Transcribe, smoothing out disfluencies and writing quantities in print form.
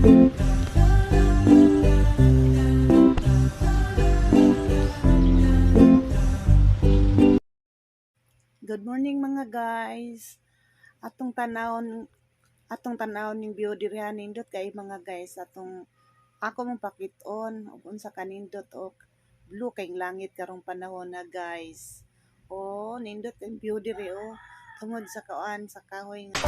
Good morning, mga guys. Atong tanawon ning view diri ha, nindot kay, mga guys. Atong ako mong pakit-on ug unsa kanindot og blue kay langit karong panahon na, guys. Oh, nindot ang view diri oh. Tungod sa kuan, sa kahoy nga